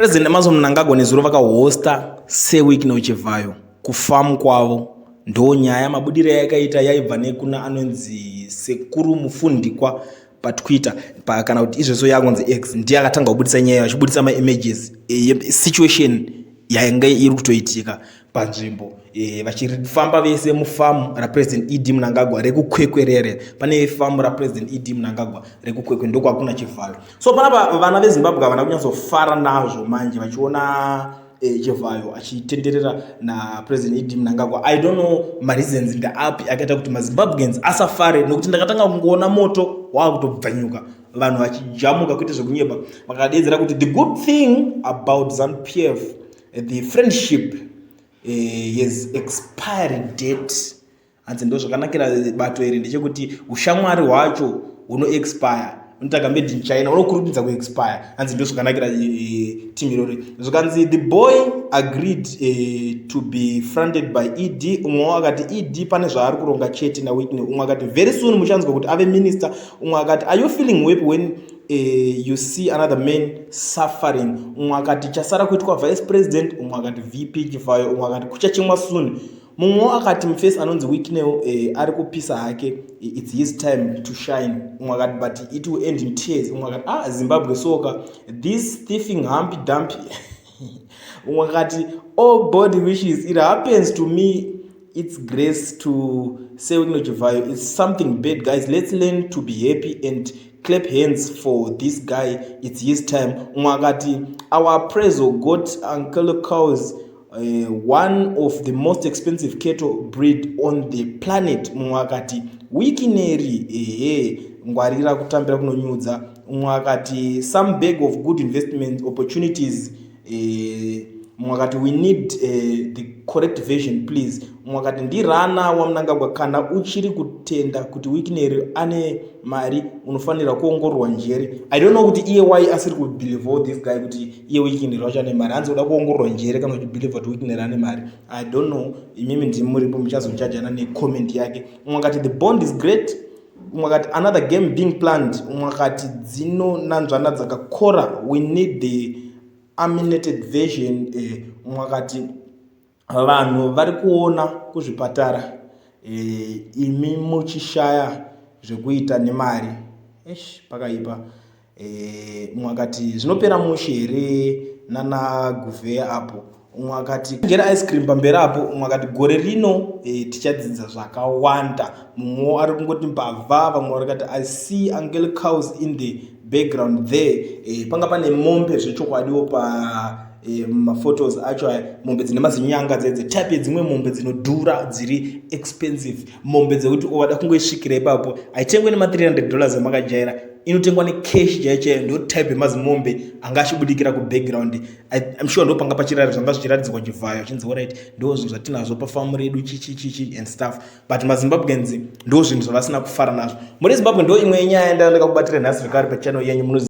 President Emmerson Mnangagwa nezuro vakahosta Sir Wicknell Chivayo kufamu kwavo. Ndo nyaya mabudiro yakaita yaibva nekuna anonzi Sekuru Mufundikwa paTwitter pa, kana kuti izvezvo yakunzi X, ndiye akatanga kubudisa nyaya achibudisa maimages situation yainge iri kutoitika panzvimbo vachifamba vese mufamu raPresident ED Mnangagwa rekuKwekwerere. Pane famu raPresident ED Mnangagwa rekuKwekwe, ndokwakuna Chivhayo. So panapa vana veZimbabwe havana kunyatsofara nazvo manje vachiona Chivhayo achitenderera naPresident ED Mnangagwa. I don't know mareasons ndeapi akaita kuti maZimbabweans asafare, nokuti ndakatanga kungoona moto waakutobvanyuka, vanhu vachijamuka kuite zvekunyepa. Vakadedzera kuti the good thing about ZANU PF, the friendship has expiry date. Hanzi ndo zvakanakira bato iri ndechekuti ushamwari hwacho hunoexpire, unotaka made in China, unokurumidza kuexpire. Hanzi ndo zvakanakira team irori. Zvikanzi the boy agreed to be fronted by ED. Umwewo akati ED pane zvaari kuronga chete naWicknell. Umwe akati very soon muchanzwa kuti ave minister. Umwe akati, "Are you feeling happy when you see another man suffering?" Umwe akati chasara kuitwa vice president. Umwe akati VP Chivayo. Umwe akati kuchachimwa soon. Mumwewo akati mufesi anonzi Wicknell ari kupisa hake, it's his time to shine. Umwe akati but it will end in tears. Umwe akati, "Ah, Zimbabwe soka, this thiefing Humpy Dumpy." Umwe akati, "All body wishes it happens to me, it's grace to say Wicknell Chivayo. It's something bad, guys. Let's learn to be happy and clap hands for this guy. It's his time." Umwe akati our preso got Ankole cows, one of the most expensive cattle breed on the planet. Mumwe akati Wicknell, ehe, ngwarira kutambira kunonyudza. Umwe akati some bag of good investment opportunities. Mumwe akati we need the correct version, please. Mumwe akati ndirana waMnangagwa, kana uchiri kutenda kuti Wicknell ane mari unofanira kuongororwa njere. I don't know kuti iye why asiri kubelieve this guy kuti iye Wicknell wacho ane mari. Hanzi uda kuongororwa njere kana uchibelieve kuti Wicknell ane mari. I don't know, imimi ndimi muripo muchazojajana necomment yake. Umwe akati the bond is great. Umwe akati another game being planned. Umwe akati dzinonanzvana dzakakora, we need the amended version. Umwe akati vanhu vari kuona kuzvipatara, imi muchishaya zvekuita nemari. Esh, pakaipa. Umwe akati zvinopera mushe here nana Guvheya apo? Umwe akati njera ice cream pamberi apo. Umwe akati gore rino tichadzidza zvakawanda. Mumwewo ari kungoti mbavha. Vamwe vari kati I see Ankole cows in the background there. Panga pane mombe zvechokwadiwo pa maphotos acho aya, mombe dzine mazinyanga dzedze, type yedzimwe mombe dzinodhura, dziri expensive, mombe dzekuti wada kungoisvikira ipapo haitengwe nema$300 amakajaira, inotengwa necash chaiyo chaiyo. Ndo type yemazimombe anga achibudikira kubackground. I'm sure ndo panga pachirari zvanga zvichiratidzwa Chivhayo achinzi alright, ndo zvinhu zvatinazvo pafamu redu, chichichichi and stuff. But maZimbabweans ndo zvinhu zvavasina kufara nazvo muri Zimbabwe. Ndo imwe yenyaya yandanga ndakakubatira nhasi zvekare pachannel yenyu.